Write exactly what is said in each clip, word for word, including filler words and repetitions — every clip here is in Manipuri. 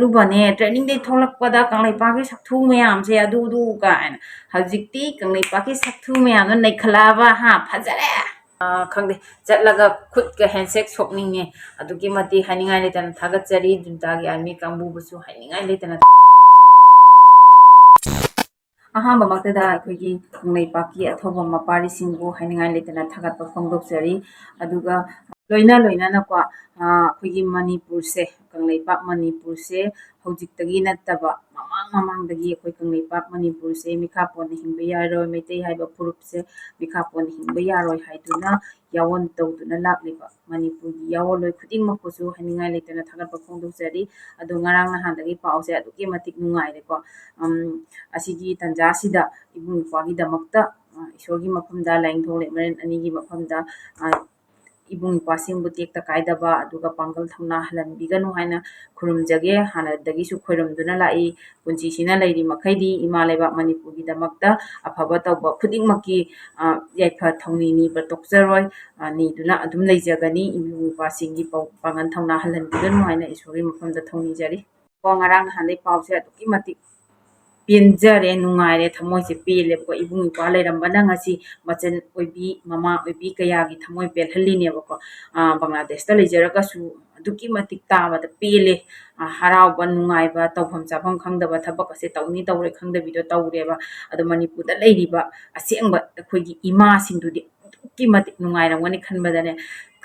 ꯂꯨꯕꯅꯦ, trainingꯗꯩ ꯊꯣꯛꯂꯛꯄꯗ ꯀꯪꯂꯩꯄꯥꯛꯀꯤ ꯁꯛꯊꯨ ꯃꯌꯥꯝꯁꯦ ꯑꯗꯨ ꯑꯗꯨ ꯀꯥꯏꯅ꯫ ꯍꯧꯖꯤꯛꯇꯤ ꯀꯪꯂꯩꯄꯥꯛꯀꯤ ꯁꯛꯊꯨ ꯃꯌꯥꯝꯗꯣ ꯅꯩꯈꯠꯂꯛꯑꯕ, ꯍꯥ, ꯐꯖꯔꯦ꯫ ꯑ, ꯈꯪꯗꯦ, ꯆꯠꯂꯒ ꯈꯨꯠꯀ handshake ꯁꯣꯛꯅꯤꯡꯉꯦ꯫ ꯑꯗꯨꯛꯀꯤ ꯃꯇꯤꯛ ꯍꯥꯏꯅꯤꯡꯉꯥꯏ ꯂꯩꯇꯅ ꯊꯥꯒꯠꯆꯔꯤ꯫ Juntaꯒꯤ army ꯀꯥꯡꯕꯨꯕꯨꯁꯨ ꯍꯥꯏꯅꯤꯡꯉꯥꯏ ꯂꯩꯇꯅ꯫ ꯑꯍꯥꯟꯕꯃꯛꯇꯗ ꯑꯩꯈꯣꯏꯒꯤ ꯀꯪꯂꯩꯄꯥꯛꯀꯤ ꯑꯊꯧꯕ ꯃꯄꯥꯔꯤꯁꯤꯡꯕꯨ ꯍꯥꯏꯅꯤꯡꯉꯥꯏ ꯂꯩꯇꯅ ꯊꯥꯒꯠꯄ ꯐꯣꯡꯗꯣꯛꯆꯔꯤ꯫ ꯑꯗꯨꯒ ꯂꯣꯏꯅ ꯂꯣꯏꯅꯅꯀꯣ, ꯑ, ꯑꯩꯈꯣꯏꯒꯤ ꯃꯅꯤꯄꯨꯔꯁꯦ, ꯀꯪꯂꯩꯄꯥꯛ ꯃꯅꯤꯄꯨꯔꯁꯦ ꯍꯧꯖꯤꯛꯇꯒꯤ ꯅꯠꯇꯕ ꯃꯃꯥꯡ ꯃꯃꯥꯡꯗꯒꯤ ꯑꯩꯈꯣꯏ ꯀꯪꯂꯩꯄꯥꯛ ꯃꯅꯤꯄꯨꯔꯁꯦ ꯃꯤꯈꯥ ꯄꯣꯟꯅ ꯍꯤꯡꯕ ꯌꯥꯔꯣꯏ, ꯃꯩꯇꯩ ꯍꯥꯏꯕ ꯐꯨꯔꯨꯞꯁꯦ ꯃꯤꯈꯥ ꯄꯣꯟꯅ ꯍꯤꯡꯕ ꯌꯥꯔꯣꯏ ꯍꯥꯏꯗꯨꯅ ꯌꯥꯑꯣꯟ ꯇꯧꯗꯨꯅ ꯂꯥꯛꯂꯤꯕ ꯃꯅꯤꯄꯨꯔꯒꯤ ꯌꯥꯑꯣꯟꯂꯣꯏ ꯈꯨꯗꯤꯡꯃꯛꯄꯨꯁꯨ ꯍꯥꯏꯅꯤꯡꯉꯥꯏ ꯂꯩꯇꯅ ꯊꯥꯒꯠꯄ ꯐꯣꯡꯗꯣꯛꯆꯔꯤ꯫ ꯑꯗꯣ ꯉꯔꯥꯡ ꯅꯍꯥꯟꯗꯒꯤ ꯄꯥꯎꯁꯦ ꯑꯗꯨꯛꯀꯤ ꯃꯇꯤꯛ ꯅꯨꯡꯉꯥꯏꯔꯦꯀꯣ꯫ ꯑꯝ, ꯑꯁꯤꯒꯤ ꯇꯥꯟꯖꯥꯁꯤꯗ ꯏꯕꯨꯡ ꯏꯄ꯭ꯋꯥꯒꯤꯗꯃꯛꯇ, ꯑ, ꯏꯁꯣꯔꯒꯤ ꯃꯐꯝꯗ, ꯂꯥꯏꯅꯤꯡꯊꯧ ꯂꯩꯃꯔꯦꯟ ꯑꯅꯤꯒꯤ ꯃꯐꯝꯗ, ꯑ, ꯏꯕꯨꯡ ꯏꯄ꯭ꯋꯥꯁꯤꯡꯕꯨ ꯇꯦꯛꯇ ꯀꯥꯏꯗꯕ ꯑꯗꯨꯒ ꯄꯥꯡꯒꯜ ꯊꯧꯅꯥ ꯍꯜꯍꯟꯕꯤꯒꯅꯨ ꯍꯥꯏꯅ ꯈꯨꯔꯨꯝꯖꯒꯦ꯫ ꯍꯥꯟꯅꯗꯒꯤꯁꯨ ꯈꯣꯏꯔꯨꯝꯗꯨꯅ ꯂꯥꯛꯏ꯫ ꯄꯨꯟꯁꯤꯁꯤꯅ ꯂꯩꯔꯤ ꯃꯈꯩꯗꯤ ꯏꯃꯥ ꯂꯩꯕꯥꯛ ꯃꯅꯤꯄꯨꯔꯒꯤꯗꯃꯛꯇ ꯑꯐꯕ ꯇꯧꯕ ꯈꯨꯗꯤꯡꯃꯛꯀꯤ, ꯑ, ꯌꯥꯏꯐ ꯊꯧꯅꯤ ꯅꯤꯕ ꯇꯣꯛꯆꯔꯣꯏ꯫ ꯑ, ꯅꯤꯗꯨꯅ ꯑꯗꯨꯝ ꯂꯩꯖꯒꯅꯤ꯫ ꯏꯕꯨꯡ ꯏꯄ꯭ꯋꯥꯁꯤꯡꯒꯤ ꯄꯥꯎ-, ꯄꯥꯡꯒꯜ ꯊꯧꯅꯥ ꯍꯜꯍꯟꯕꯤꯒꯅꯨ ꯍꯥꯏꯅ ꯏꯁꯣꯔꯒꯤ ꯃꯐꯝꯗ ꯊꯧꯅꯤꯖꯔꯤ꯫ ꯀꯣ, ꯉꯔꯥꯡ ꯅꯍꯥꯟꯗꯩ ꯄꯥꯎꯁꯦ ꯑꯗꯨꯛꯀꯤ ꯃꯇꯤꯛ ꯄꯦꯟꯖꯔꯦ, ꯅꯨꯡꯉꯥꯏꯔꯦ, ꯊꯃꯣꯏꯁꯦ ꯄꯦꯜꯂꯦꯕꯀꯣ꯫ ꯏꯕꯨꯡ ꯏꯄ꯭ꯋꯥ ꯂꯩꯔꯝꯕꯅ ꯉꯁꯤ ꯃꯆꯟ ꯑꯣꯏꯕꯤ, ꯃꯃꯥ ꯑꯣꯏꯕꯤ ꯀꯌꯥꯒꯤ ꯊꯃꯣꯏ ꯄꯦꯜꯍꯜꯂꯤꯅꯦꯕꯀꯣ꯫ ꯑ, ꯕꯪꯒ꯭ꯂꯥꯗꯦꯁꯇ ꯂꯩꯖꯔꯒꯁꯨ ꯑꯗꯨꯛꯀꯤ ꯃꯇꯤꯛ ꯇꯥꯕꯗ ꯄꯦꯜꯂꯦ꯫ ꯑ, ꯍꯔꯥꯎꯕ, ꯅꯨꯡꯉꯥꯏꯕ, ꯇꯧꯐꯝ ꯆꯥꯐꯝ ꯈꯪꯗꯕ, ꯊꯕꯛ ꯑꯁꯦ ꯇꯧꯅꯤ ꯇꯧꯔꯣꯏ ꯈꯪꯗꯕꯤꯗꯣ ꯇꯧꯔꯦꯕ꯫ ꯑꯗꯣ ꯃꯅꯤꯄꯨꯔꯗ ꯂꯩꯔꯤꯕ ꯑꯁꯦꯡꯕ ꯑꯩꯈꯣꯏꯒꯤ ꯏꯃꯥꯁꯤꯡꯗꯨꯗꯤ ꯑꯗꯨꯛꯀꯤ ꯃꯇꯤꯛ ꯅꯨꯡꯉꯥꯏꯔꯝꯒꯅꯤ ꯈꯟꯕꯗꯅꯦ,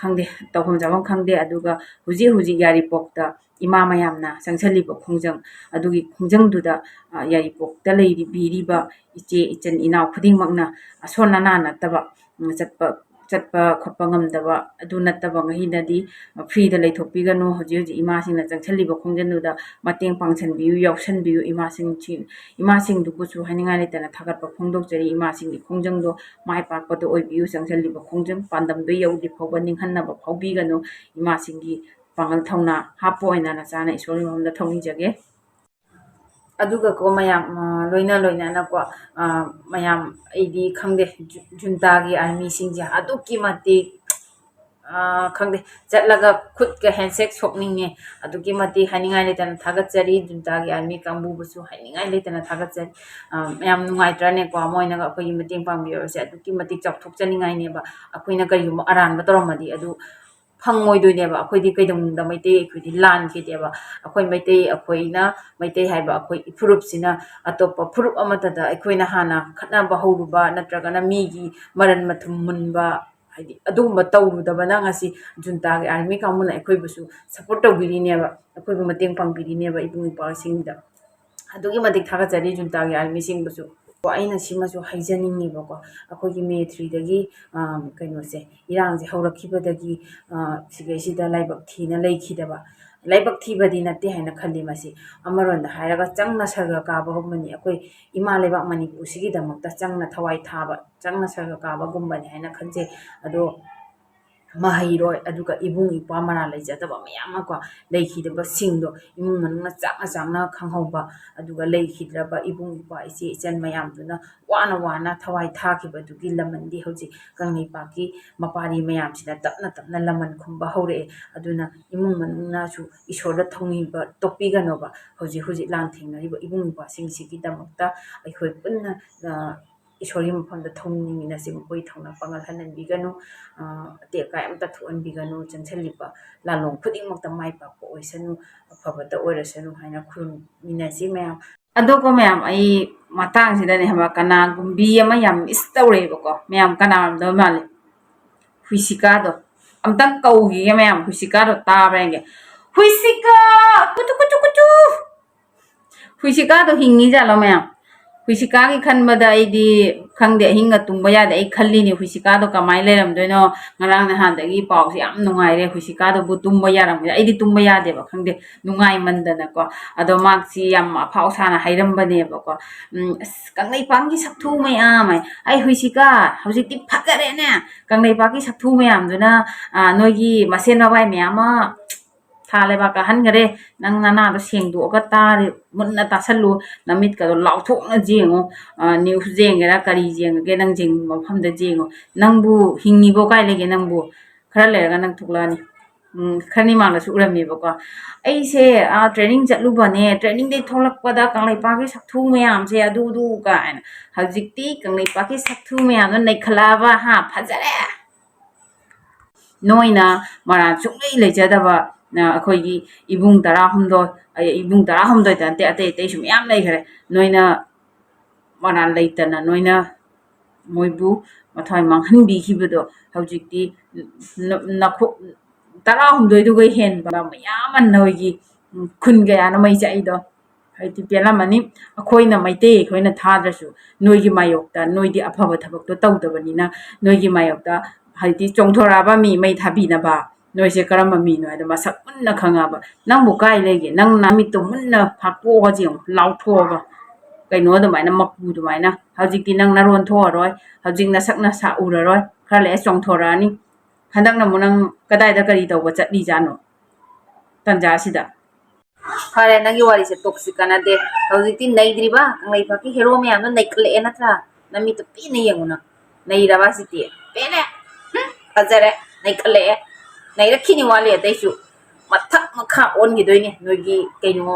ꯈꯪꯗꯦ, ꯇꯧꯐꯝ ꯆꯥꯐꯝ ꯈꯪꯗꯦ꯫ ꯑꯗꯨꯒ ꯍꯧꯖꯤꯛ ꯍꯧꯖꯤꯛ ꯌꯥꯏꯔꯤꯄꯣꯛꯇ ꯏꯃꯥ ꯃꯌꯥꯝꯅ ꯆꯪꯁꯤꯜꯂꯤꯕ ꯈꯣꯡꯖꯪ, ꯑꯗꯨꯒꯤ ꯈꯣꯡꯖꯪꯗꯨꯗ, ꯑ, ꯌꯥꯏꯔꯤꯄꯣꯛꯇ ꯂꯩꯔꯤꯕꯤꯔꯤꯕ ꯏꯆꯦ ꯏꯆꯟ ꯏꯅꯥꯎ ꯈꯨꯗꯤꯡꯃꯛꯅ ꯑꯁꯣꯟ ꯑꯅꯥ ꯅꯠꯇꯕ, ꯎꯝ, ꯆꯠꯄ, ꯆꯠꯄ ꯈꯣꯠꯄ ꯉꯝꯗꯕ ꯑꯗꯨ ꯅꯠꯇꯕ ꯉꯩꯗꯗꯤ, ꯑ, free ꯗ ꯂꯩꯊꯣꯛꯄꯤꯒꯅꯨ꯫ ꯍꯧꯖꯤꯛ ꯍꯧꯖꯤꯛ ꯏꯃꯥꯁꯤꯡꯅ ꯆꯪꯁꯤꯜꯂꯤꯕ ꯈꯣꯡꯖꯪꯗꯨꯗ ꯃꯇꯦꯡ ꯄꯥꯡꯁꯤꯟꯕꯤꯌꯨ, ꯌꯥꯎꯁꯟꯕꯤꯌꯨ꯫ ꯏꯃꯥꯁꯤꯡꯁꯤ, ꯏꯃꯥꯁꯤꯡꯗꯨꯕꯨꯁꯨ ꯍꯥꯏꯅꯤꯡꯉꯥꯏ ꯂꯩꯇꯅ ꯊꯥꯒꯠꯄ ꯐꯣꯡꯗꯣꯛꯆꯔꯤ꯫ ꯏꯃꯥꯁꯤꯡꯒꯤ ꯈꯣꯡꯖꯪꯗꯣ ꯃꯥꯏ ꯄꯥꯛꯄꯗ ꯑꯣꯏꯕꯤꯌꯨ꯫ ꯆꯪꯁꯤꯜꯂꯤꯕ ꯈꯣꯡꯖꯪ ꯄꯥꯟꯗꯝꯗꯣ ꯌꯧꯗ꯭ꯔꯤ ꯐꯥꯎꯕ ꯅꯤꯡꯍꯟꯅꯕ ꯐꯥꯎꯕꯤꯒꯅꯨ꯫ ꯏꯃꯥꯁꯤꯡꯒꯤ ꯄꯥꯡꯒꯜ ꯊꯧꯅꯥ ꯍꯥꯞꯄ ꯑꯣꯏꯅ ꯅꯆꯥꯅ ꯏꯁꯣꯔꯒꯤ ꯃꯐꯝꯗ ꯊꯧꯅꯤꯖꯒꯦ꯫ ꯑꯗꯨꯒꯀꯣ ꯃꯌꯥꯝ, ꯑ, ꯂꯣꯏꯅ ꯂꯣꯏꯅꯅꯀꯣ, ꯑ, ꯃꯌꯥꯝ ꯑꯩꯗꯤ ꯈꯪꯗꯦ, ꯖꯨ-, ꯖꯨꯟꯇꯥꯒꯤ army ꯁꯤꯡꯁꯦ ꯑꯗꯨꯛꯀꯤ ꯃꯇꯤꯛ ꯈꯪꯗꯦ, ꯆꯠꯂꯒ ꯈꯨꯠꯀ ꯍꯦꯟꯁꯦꯛ ꯁꯣꯛꯅꯤꯡꯉꯦ꯫ ꯑꯗꯨꯛꯀꯤ ꯃꯇꯤꯛ ꯍꯥꯏꯅꯤꯡꯉꯥꯏ ꯂꯩꯇꯅ ꯊꯥꯒꯠꯆꯔꯤ꯫ ꯖꯨꯟꯇꯥꯒꯤ ꯑꯥꯔꯃꯤ ꯀꯥꯡꯕꯨꯕꯨꯁꯨ ꯍꯥꯏꯅꯤꯡꯉꯥꯏ ꯂꯩꯇꯅ ꯊꯥꯒꯠꯆꯔꯤ꯫ ꯌꯥꯝ ꯅꯨꯡꯉꯥꯏꯇ꯭ꯔꯅꯦꯀꯣ, ꯃꯣꯏꯅꯒ ꯑꯩꯈꯣꯏꯒꯤ ꯃꯇꯦꯡ ꯄꯥꯡꯕꯤꯔꯕꯁꯦ꯫ ꯑꯗꯨꯛꯀꯤ ꯃꯇꯤꯛ ꯆꯥꯎꯊꯣꯛꯆꯅꯤꯡꯉꯥꯏꯅꯦꯕ꯫ ꯑꯩꯈꯣꯏꯅ ꯀꯔꯤꯒꯨꯝꯕ ꯑꯔꯥꯟꯕ ꯇꯧꯔꯝꯃꯗꯤ ꯑꯗꯨ ꯐꯪꯉꯣꯏꯗꯣꯏꯅꯦꯕ꯫ ꯑꯩꯈꯣꯏꯗꯤ ꯀꯩꯗꯧꯅꯨꯡꯗ ꯃꯩꯇꯩ ꯑꯩꯈꯣꯏꯗꯤ ꯂꯥꯟꯈꯤꯗꯦꯕ꯫ ꯑꯩꯈꯣꯏ ꯃꯩꯇꯩ ꯑꯩꯈꯣꯏꯅ, ꯃꯩꯇꯩ ꯍꯥꯏꯕ ꯑꯩꯈꯣꯏ ꯐꯨꯔꯨꯞꯁꯤꯅ ꯑꯇꯣꯞꯄ ꯐꯨꯔꯨꯞ ꯑꯃꯠꯇꯗ ꯑꯩꯈꯣꯏꯅ ꯍꯥꯟꯅ ꯈꯠꯅꯕ ꯍꯧꯔꯨꯕ ꯅꯠꯇ꯭ꯔꯒꯅ ꯃꯤꯒꯤ ꯃꯔꯟ ꯃꯊꯨꯝ ꯃꯨꯟꯕ, ꯍꯥꯏꯗꯤ ꯑꯗꯨꯒꯨꯝꯕ ꯇꯧꯔꯨꯗꯕꯅ ꯉꯁꯤ ꯖꯨꯟꯇꯥꯒꯤ ꯑꯥꯔꯃꯤ ꯀꯥꯡꯕꯨꯅ ꯑꯩꯈꯣꯏꯕꯨꯁꯨ ꯁꯞꯄꯣꯔꯠ ꯇꯧꯕꯤꯔꯤꯅꯦꯕ, ꯑꯩꯈꯣꯏꯕꯨ ꯃꯇꯦꯡ ꯄꯥꯡꯕꯤꯔꯤꯅꯦꯕ ꯏꯕꯨꯡ ꯏꯄ꯭ꯋꯥꯁꯤꯡꯗ꯫ ꯑꯗꯨꯛꯀꯤ ꯃꯇꯤꯛ ꯊꯥꯒꯠꯆꯔꯤ ꯖꯨꯟꯇꯥꯒꯤ ꯑꯥꯔꯃꯤꯁꯤꯡꯕꯨꯁꯨ꯫ ꯑꯩꯅ ꯁꯤꯃꯁꯨ ꯍꯥꯏꯖꯅꯤꯡꯉꯦꯕꯀꯣ, ꯑꯩꯈꯣꯏꯒꯤ ꯃꯦ ꯊ꯭ꯔꯤꯗꯒꯤ ꯀꯩꯅꯣꯁꯦ, ꯏꯔꯥꯡꯁꯦ ꯍꯧꯔꯛꯈꯤꯕꯗꯒꯤ ꯁꯤꯗꯩꯁꯤꯗ ꯂꯥꯏꯕꯛ ꯊꯤꯅ ꯂꯩꯈꯤꯗꯕ, ꯂꯥꯏꯕꯛ ꯊꯤꯕꯗꯤ ꯅꯠꯇꯦ ꯍꯥꯏꯅ ꯈꯜꯂꯤ꯫ ꯃꯁꯤ ꯑꯃꯔꯣꯝꯗ ꯍꯥꯏꯔꯒ ꯆꯪꯅ ꯁꯔꯒ ꯀꯥꯕꯒꯨꯝꯕꯅꯤ꯫ ꯑꯩꯈꯣꯏ ꯏꯃꯥ ꯂꯩꯕꯥꯛ ꯃꯅꯤꯄꯨꯔꯁꯤꯒꯤꯗꯃꯛꯇ ꯆꯪꯅ ꯊꯋꯥꯏ ꯊꯥꯕ, ꯆꯪꯅ ꯁꯔꯒ ꯀꯥꯕꯒꯨꯝꯕꯅꯤ ꯍꯥꯏꯅ ꯈꯟꯖꯩ꯫ ꯑꯗꯣ ꯃꯍꯩꯔꯣꯏ, ꯑꯗꯨꯒ ꯏꯕꯨꯡ ꯏꯄ꯭ꯋꯥ ꯃꯔꯥꯜ ꯂꯩꯖꯗꯕ ꯃꯌꯥꯝ ꯑꯃꯀꯣ, ꯂꯩꯈꯤꯗꯕꯁꯤꯡꯗꯣ ꯏꯃꯨꯡ ꯃꯅꯨꯡꯅ ꯆꯥꯛꯅ ꯆꯥꯛꯅ ꯈꯪꯍꯧꯕ, ꯑꯗꯨꯒ ꯂꯩꯈꯤꯗ꯭ꯔꯕ ꯏꯕꯨꯡ ꯏꯄ꯭ꯋꯥ ꯏꯆꯦ ꯏꯆꯟ ꯃꯌꯥꯝꯗꯨꯅ ꯋꯥꯅ ꯋꯥꯅ ꯊꯋꯥꯏ ꯊꯥꯈꯤꯕꯗꯨꯒꯤ ꯂꯃꯟꯗꯤ ꯍꯧꯖꯤꯛ ꯀꯪꯂꯩꯄꯥꯛꯀꯤ ꯃꯄꯥꯔꯤ ꯃꯌꯥꯝꯁꯤꯅ ꯇꯞꯅ ꯇꯞꯅ ꯂꯃꯟ ꯈꯨꯝꯕ ꯍꯧꯔꯛꯑꯦ꯫ ꯑꯗꯨꯅ ꯏꯃꯨꯡ ꯃꯅꯨꯡꯅꯁꯨ ꯏꯁꯣꯔꯗ ꯊꯧꯅꯤꯕ ꯇꯣꯛꯄꯤꯒꯅꯣꯕ꯫ ꯍꯧꯖꯤꯛ ꯍꯧꯖꯤꯛ ꯂꯥꯟꯊꯦꯡꯅꯔꯤꯕ ꯏꯕꯨꯡ ꯏꯄ꯭ꯋꯥꯁꯤꯡꯁꯤꯒꯤꯗꯃꯛꯇ ꯑꯩꯈꯣꯏ ꯄꯨꯟꯅ ꯏꯁꯣꯔꯒꯤ ꯃꯐꯝꯗ ꯊꯧꯅꯤꯃꯤꯟꯅꯁꯤ꯫ ꯃꯈꯣꯏ ꯊꯧꯅꯥ ꯄꯥꯡꯒꯜ ꯍꯟꯍꯟꯕꯤꯒꯅꯨ꯫ ꯑꯇꯦꯛ ꯑꯀꯥꯏ ꯑꯃꯠꯇ ꯊꯣꯛꯍꯟꯕꯤꯒꯅꯨ꯫ ꯆꯪꯁꯤꯜꯂꯤꯕ ꯂꯥꯜꯂꯣꯡ ꯈꯨꯗꯤꯡꯃꯛꯇ ꯃꯥꯏ ꯄꯥꯛꯄ ꯑꯣꯏꯁꯅꯨ, ꯑꯐꯕꯇ ꯑꯣꯏꯔꯁꯅꯨ ꯍꯥꯏꯅ ꯈꯨꯔꯨꯝꯃꯤꯟꯅꯁꯤ ꯃꯌꯥꯝ꯫ ꯑꯗꯣꯀꯣ ꯃꯌꯥꯝ, ꯑꯩ ꯃꯇꯥꯡꯁꯤꯗꯅꯦ ꯈꯪꯕ꯭ꯔꯥ, ꯀꯅꯥꯒꯨꯝꯕꯤ ꯑꯃ ꯌꯥꯝ ꯃꯤꯁ ꯇꯧꯔꯦꯕꯀꯣ ꯃꯌꯥꯝ꯫ ꯀꯅꯥ ꯑꯣꯏꯔꯝꯗꯧ ꯃꯥꯜꯂꯤ? ꯍꯨꯏꯁꯤꯀꯥꯗꯣ꯫ ꯑꯝꯇꯪ ꯀꯧꯈꯤꯒꯦ ꯃꯌꯥꯝ, ꯍꯨꯏꯁꯤꯀꯥꯗꯣ ꯇꯥꯕ꯭ꯔꯥ ꯌꯦꯡꯒꯦ꯫ ꯍꯨꯏꯁꯤꯀꯥ! ꯀꯨꯇꯨ ꯀꯨꯇꯨ ꯀꯨꯇꯨ! ꯍꯨꯏꯁꯤꯀꯥꯗꯣ ꯍꯤꯡꯉꯤꯖꯥꯠꯂꯣ ꯃꯌꯥꯝ? ꯍꯨꯏꯁꯤꯀꯥꯒꯤ ꯈꯟꯕꯗ ꯑꯩꯗꯤ ꯈꯪꯗꯦ, ꯑꯍꯤꯡꯒ ꯇꯨꯝꯕ ꯌꯥꯗꯦ꯫ ꯑꯩ ꯈꯜꯂꯤꯅꯤ ꯍꯨꯏꯁꯤꯀꯥꯗꯣ ꯀꯃꯥꯏꯅ ꯂꯩꯔꯝꯗꯣꯏꯅꯣ, ꯉꯔꯥꯡ ꯅꯍꯥꯟꯗꯒꯤ ꯄꯥꯎꯁꯦ ꯌꯥꯝ ꯅꯨꯡꯉꯥꯏꯔꯦ꯫ ꯍꯨꯏꯁꯤꯀꯥꯗꯨꯕꯨ ꯇꯨꯝꯕ ꯌꯥꯔꯝꯒꯅꯤ, ꯑꯩꯗꯤ ꯇꯨꯝꯕ ꯌꯥꯗꯦꯕ, ꯈꯪꯗꯦ, ꯅꯨꯡꯉꯥꯏꯃꯟꯗꯅꯀꯣ꯫ ꯑꯗꯣ ꯃꯥꯁꯤ ꯌꯥꯝ ꯑꯐꯥꯎ ꯁꯥꯅ ꯍꯥꯏꯔꯝꯕꯅꯦꯕꯀꯣ, "ꯎꯝ, ꯑꯁ, ꯀꯪꯂꯩꯄꯥꯛꯀꯤ ꯁꯛꯊꯨ ꯃꯌꯥꯝ" ꯍꯥꯏ꯫ "ꯑꯩ ꯍꯨꯏꯁꯤꯀꯥ, ꯍꯧꯖꯤꯛꯇꯤ ꯐꯖꯔꯦꯅꯦ, ꯀꯪꯂꯩꯄꯥꯛꯀꯤ ꯁꯛꯊꯨ ꯃꯌꯥꯝꯗꯨꯅ, ꯑ, ꯅꯣꯏꯒꯤ ꯃꯁꯦꯟ ꯃꯕꯥꯏ ꯃꯌꯥꯝ ꯑꯃ ꯊꯥ ꯂꯩꯕꯥꯛ ꯀꯥꯍꯟꯈꯔꯦ, ꯅꯪ ꯅꯅꯥꯗꯣ ꯁꯦꯡꯗꯣꯛꯑꯒ ꯇꯥꯔꯦ, ꯃꯨꯟꯅ ꯇꯥꯁꯜꯂꯨ, ꯅꯃꯤꯠꯀꯗꯣ ꯂꯥꯎꯊꯣꯛꯅ ꯌꯦꯡꯉꯨ, ꯅ꯭ꯌꯨꯁ ꯌꯦꯡꯒꯦꯔꯥ ꯀꯔꯤ ꯌꯦꯡꯉꯒꯦ, ꯅꯪ ꯌꯦꯡꯅꯤꯡꯕ ꯃꯐꯝꯗ ꯌꯦꯡꯉꯨ, ꯅꯪꯕꯨ ꯍꯤꯡꯉꯤꯕꯣ ꯀꯥꯏ ꯂꯩꯒꯦ ꯅꯪꯕꯨ?" ꯈꯔ ꯂꯩꯔꯒ ꯅꯪ ꯊꯣꯛꯂꯛꯑꯅꯤ꯫ ꯎꯝ, ꯈꯔꯅꯤ ꯃꯥꯡꯗꯁꯨ ꯎꯔꯝꯃꯦꯕꯀꯣ꯫ "ꯑꯩꯁꯦ, ꯑ, training ꯆꯠꯂꯨꯕꯅꯦ, trainingꯗꯩ ꯊꯣꯛꯂꯛꯄꯗ ꯀꯪꯂꯩꯄꯥꯛꯀꯤ ꯁꯛꯊꯨ ꯃꯌꯥꯝꯁꯦ ꯑꯗꯨꯗꯨ" ꯀꯥꯏꯅ꯫ ꯍꯧꯖꯤꯛꯇꯤ ꯀꯪꯂꯩꯄꯥꯛꯀꯤ ꯁꯛꯊꯨ ꯃꯌꯥꯝꯗꯣ ꯅꯩꯈꯠꯂꯛꯑꯕ, ꯍꯥ, ꯐꯖꯔꯦ꯫ ꯅꯣꯏꯅ ꯃꯔꯥꯜ ꯁꯨꯡꯂꯩ ꯂꯩꯖꯗꯕ, ꯑ, ꯑꯩꯈꯣꯏꯒꯤ ꯏꯕꯨꯡ ꯇꯔꯥꯍꯨꯝꯗꯣꯏ, ꯑ, ꯏꯕꯨꯡ ꯇꯔꯥꯍꯨꯝꯗꯣꯏꯗ ꯅꯠꯇꯦ, ꯑꯇꯩ ꯑꯇꯩꯁꯨ ꯃꯌꯥꯝ ꯂꯩꯈ꯭ꯔꯦ꯫ ꯅꯣꯏꯅ ꯃꯔꯥꯜ ꯂꯩꯇꯅ ꯅꯣꯏꯅ ꯃꯣꯏꯕꯨ ꯃꯊ꯭ꯋꯥꯏ ꯃꯥꯡꯍꯟꯕꯤꯈꯤꯕꯗꯣ ꯍꯧꯖꯤꯛꯇꯤ ꯅ-, ꯅꯈꯣ-, ꯇꯔꯥꯍꯨꯝꯗꯣꯏꯗꯨꯒ ꯍꯦꯟꯕ ꯃꯌꯥꯝ ꯑꯃ ꯅꯣꯏꯒꯤ, ꯎꯝ, ꯈꯨꯟ ꯀꯌꯥꯅꯣ ꯃꯩ ꯆꯥꯛꯏꯗꯣ꯫ ꯍꯧꯖꯤꯛꯇꯤ ꯄꯦꯜꯂꯝꯃꯅꯤ꯫ ꯑꯩꯈꯣꯏꯅ, ꯃꯩꯇꯩ ꯑꯩꯈꯣꯏꯅ ꯊꯥꯗ꯭ꯔꯁꯨ ꯅꯣꯏꯒꯤ ꯃꯥꯌꯣꯛꯇ, ꯅꯣꯏꯗꯤ ꯑꯐꯕ ꯊꯕꯛꯇꯣ ꯇꯧꯗꯕꯅꯤꯅ ꯅꯣꯏꯒꯤ ꯃꯥꯌꯣꯛꯇ ꯍꯧꯖꯤꯛꯇꯤ ꯆꯣꯡꯊꯣꯔꯛꯑꯕ ꯃꯤ ꯃꯩ ꯊꯥꯕꯤꯅꯕ꯫ ꯅꯣꯏꯁꯦ ꯀꯔꯝꯕ ꯃꯤꯅꯣ ꯍꯥꯏꯗꯣ ꯃꯁꯛ ꯃꯨꯟꯅ ꯈꯪꯉꯕ꯫ ꯅꯪꯕꯨ ꯀꯥꯏ ꯂꯩꯒꯦ? ꯅꯪ ꯅꯃꯤꯠꯇꯣ ꯃꯨꯟꯅ ꯐꯥꯛꯇꯣꯛꯑꯒ ꯌꯦꯡꯉꯨ, ꯂꯥꯎꯊꯣꯛꯑꯒ꯫ ꯀꯩꯅꯣ ꯑꯗꯨꯃꯥꯏꯅ, ꯃꯀꯨ ꯑꯗꯨꯃꯥꯏꯅ꯫ ꯍꯧꯖꯤꯛꯇꯤ ꯅꯪ ꯅꯔꯣꯟ ꯊꯣꯛꯑꯔꯣꯏ, ꯍꯧꯖꯤꯛ ꯅꯁꯛ ꯅꯁꯥ ꯎꯔꯔꯣꯏ, ꯈꯔ ꯂꯩꯔ ꯆꯣꯡꯊꯣꯔꯛꯑꯅꯤ꯫ ꯍꯟꯗꯛꯅ ꯑꯃꯨꯛ ꯅꯪ ꯀꯗꯥꯏꯗ ꯀꯔꯤ ꯇꯧꯕ ꯆꯠꯂꯤꯖꯥꯠꯅꯣ ꯇꯟꯖꯥꯁꯤꯗ? ꯐꯔꯦ, ꯅꯪꯒꯤ ꯋꯥꯔꯤꯁꯦ ꯇꯣꯛꯁꯤ, ꯀꯥꯟꯅꯗꯦ꯫ ꯍꯧꯖꯤꯛꯇꯤ ꯅꯩꯗ꯭ꯔꯤꯕ ꯀꯪꯂꯩꯄꯥꯛꯀꯤ ꯍꯦꯔꯣ ꯃꯌꯥꯝꯗꯣ ꯅꯩꯈꯠꯂꯛꯑꯦ ꯅꯠꯇ꯭ꯔꯥ? ꯅꯃꯤꯠꯇꯨ ꯄꯦꯟꯅ ꯌꯦꯡꯉꯨ ꯅꯪ꯫ ꯅꯩꯔꯕ ꯁꯤꯗꯤ? ꯄꯦꯜꯂꯦ꯫ ꯍꯨꯝ, ꯐꯖꯔꯦ꯫ ꯅꯩꯈꯠꯂꯛꯑꯦ꯫ ꯅꯩꯔꯛꯈꯤꯅꯤ, ꯋꯥꯠꯂꯤ ꯑꯇꯩꯁꯨ꯫ ꯃꯊꯛ ꯃꯈꯥ ꯑꯣꯟꯈꯤꯗꯣꯏꯅꯦ ꯅꯣꯏꯒꯤ ꯀꯩꯅꯣ,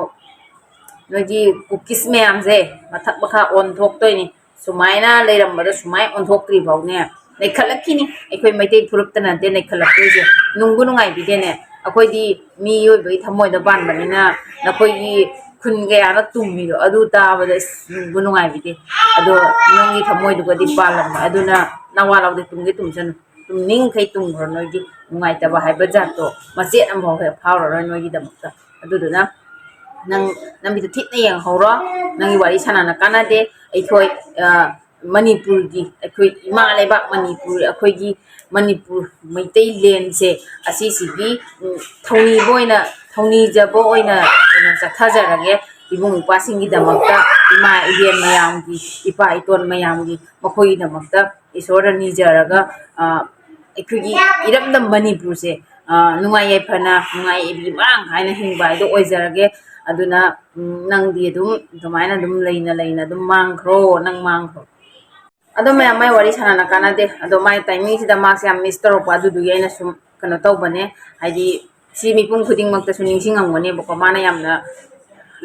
ꯅꯣꯏꯒꯤ ꯀꯨꯀꯤꯁ ꯃꯌꯥꯝꯁꯦ ꯃꯊꯛ ꯃꯈꯥ ꯑꯣꯟꯊꯣꯛꯇꯣꯏꯅꯤ꯫ ꯁꯨꯃꯥꯏꯅ ꯂꯩꯔꯝꯕꯗꯣ ꯁꯨꯃꯥꯏꯅ ꯑꯣꯟꯊꯣꯛꯇ꯭ꯔꯤ ꯐꯥꯎꯅꯦ, ꯂꯩꯈꯠꯂꯛꯈꯤꯅꯤ꯫ ꯑꯩꯈꯣꯏ ꯃꯩꯇꯩ ꯐꯨꯔꯨꯞꯇ ꯅꯠꯇꯦ ꯂꯩꯈꯠꯂꯛꯇꯣꯏꯁꯦ꯫ ꯅꯨꯡꯕꯨ ꯅꯨꯡꯉꯥꯏꯕꯤꯗꯦꯅꯦ? ꯑꯩꯈꯣꯏꯗꯤ ꯃꯤꯑꯣꯏꯕꯒꯤ ꯊꯃꯣꯏꯗ ꯄꯥꯟꯕꯅꯤꯅ ꯅꯈꯣꯏꯒꯤ ꯈꯨꯟ ꯀꯌꯥꯅ ꯇꯨꯝꯃꯤꯗꯣ ꯑꯗꯨ ꯇꯥꯕꯗ ꯑꯁ ꯅꯨꯡꯕꯨ ꯅꯨꯡꯉꯥꯏꯕꯤꯗꯦ꯫ ꯑꯗꯣ ꯅꯪꯒꯤ ꯊꯃꯣꯏꯗꯨꯒꯗꯤ ꯄꯥꯜꯂꯝꯃꯣꯏ, ꯑꯗꯨꯅ ꯅꯋꯥ ꯂꯧꯗꯦ, ꯇꯨꯝꯒꯦ ꯇꯨꯝꯁꯅꯨ꯫ ꯇꯨꯝꯅꯤꯡꯈꯩ ꯇꯨꯝꯈ꯭ꯔꯣ, ꯅꯣꯏꯒꯤ ꯅꯨꯡꯉꯥꯏꯇꯕ ꯍꯥꯏꯕ ꯖꯥꯠꯇꯣ ꯃꯆꯦꯠ ꯑꯃꯐꯥꯎ ꯍꯦꯛ ꯐꯥꯎꯔꯔꯣꯏ ꯅꯣꯏꯒꯤꯗꯃꯛꯇ꯫ ꯑꯗꯨꯗꯨꯅ ꯅꯪ ꯅꯃꯤꯠꯇꯨ ꯊꯤꯠꯅ ꯌꯦꯡꯍꯧꯔꯣ꯫ ꯅꯪꯒꯤ ꯋꯥꯔꯤ ꯁꯥꯟꯅꯅ ꯀꯥꯟꯅꯗꯦ꯫ ꯑꯩꯈꯣꯏ, ꯑ, ꯃꯅꯤꯄꯨꯔꯒꯤ, ꯑꯩꯈꯣꯏ ꯏꯃꯥ ꯂꯩꯕꯥꯛ ꯃꯅꯤꯄꯨꯔ, ꯑꯩꯈꯣꯏꯒꯤ ꯃꯅꯤꯄꯨꯔ ꯃꯩꯇꯩꯂꯦꯟꯁꯦ ꯑꯁꯤꯁꯤꯒꯤ, ꯎꯝ, ꯊꯧꯅꯤꯕ ꯑꯣꯏꯅ, ꯊꯧꯅꯤꯖꯕ ꯑꯣꯏꯅ ꯀꯩꯅꯣ ꯆꯠꯊꯖꯔꯒꯦ꯫ ꯏꯕꯨꯡ ꯏꯄ꯭ꯋꯥꯁꯤꯡꯒꯤꯗꯃꯛꯇ, ꯏꯃꯥ ꯏꯕꯦꯟ ꯃꯌꯥꯝꯒꯤ, ꯏꯄꯥ ꯏꯇꯣꯟ ꯃꯌꯥꯝꯒꯤ, ꯃꯈꯣꯏꯒꯤꯗꯃꯛꯇ ꯏꯁꯣꯔꯗ ꯅꯤꯖꯔꯒ, ꯑ, ꯑꯩꯈꯣꯏꯒꯤ ꯏꯔꯝꯗꯝ ꯃꯅꯤꯄꯨꯔꯁꯦ, ꯑ, ꯅꯨꯡꯉꯥꯏ ꯌꯥꯏꯐꯅ, ꯅꯨꯡꯉꯥꯏ ꯏꯕꯤ ꯃꯔꯥꯡ ꯀꯥꯏꯅ ꯍꯤꯡꯕ ꯍꯥꯏꯗꯣ ꯑꯣꯏꯖꯔꯒꯦ꯫ ꯑꯗꯨꯅ, ꯎꯝ, ꯅꯪꯗꯤ ꯑꯗꯨꯝ ꯑꯗꯨꯃꯥꯏꯅ ꯑꯗꯨꯝ ꯂꯩꯅ ꯂꯩꯅ ꯑꯗꯨꯝ ꯃꯥꯡꯈ꯭ꯔꯣ, ꯅꯪ ꯃꯥꯡꯈ꯭ꯔꯣ꯫ ꯑꯗꯣ ꯃꯌꯥꯝ, ꯃꯥꯏ ꯋꯥꯔꯤ ꯁꯥꯟꯅꯅ ꯀꯥꯟꯅꯗꯦ꯫ ꯑꯗꯣ ꯃꯥꯏ ꯇꯥꯏꯃꯤꯡꯁꯤꯗ ꯃꯥꯁꯦ ꯌꯥꯝ ꯃꯤꯁ ꯇꯧꯔꯛꯄ, ꯑꯗꯨꯗꯨꯒꯤ ꯑꯩꯅ ꯁꯨꯝ ꯀꯩꯅꯣ ꯇꯧꯕꯅꯦ꯫ ꯍꯥꯏꯗꯤ ꯁꯤ ꯃꯤꯄꯨꯝ ꯈꯨꯗꯤꯡꯃꯛꯇꯁꯨ ꯅꯤꯡꯁꯤꯡꯉꯝꯒꯅꯦꯕꯀꯣ, ꯃꯥꯅ ꯌꯥꯝꯅ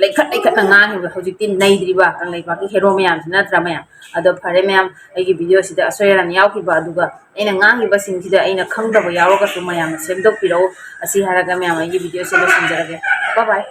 ꯂꯩꯈꯠ ꯂꯩꯈꯠꯅ ꯉꯥꯡꯉꯤꯕ ꯍꯧꯖꯤꯛꯇꯤ ꯅꯩꯗ꯭ꯔꯤꯕ ꯀꯪꯂꯩꯄꯥꯛꯀꯤ ꯍꯦꯔꯣ ꯃꯌꯥꯝꯁꯤ ꯅꯠꯇ꯭ꯔꯥ ꯃꯌꯥꯝ? ꯑꯗꯣ ꯐꯔꯦ ꯃꯌꯥꯝ, ꯑꯩꯒꯤ ꯚꯤꯗꯤꯑꯣꯁꯤꯗ ꯑꯁꯣꯏ ꯑꯔꯥꯟ ꯌꯥꯎꯈꯤꯕ, ꯑꯗꯨꯒ ꯑꯩꯅ ꯉꯥꯡꯉꯤꯕꯁꯤꯡꯁꯤꯗ ꯑꯩꯅ ꯈꯪꯗꯕ ꯌꯥꯎꯔꯒꯁꯨ ꯃꯌꯥꯝꯅ ꯁꯦꯝꯗꯣꯛꯄꯤꯔꯛꯎ꯫ ꯑꯁꯤ ꯍꯥꯏꯔꯒ ꯃꯌꯥꯝ, ꯑꯩꯒꯤ ꯚꯤꯗꯤꯑꯣꯁꯦ ꯂꯣꯏꯁꯤꯟꯖꯔꯒꯦ꯫ Bye bye꯫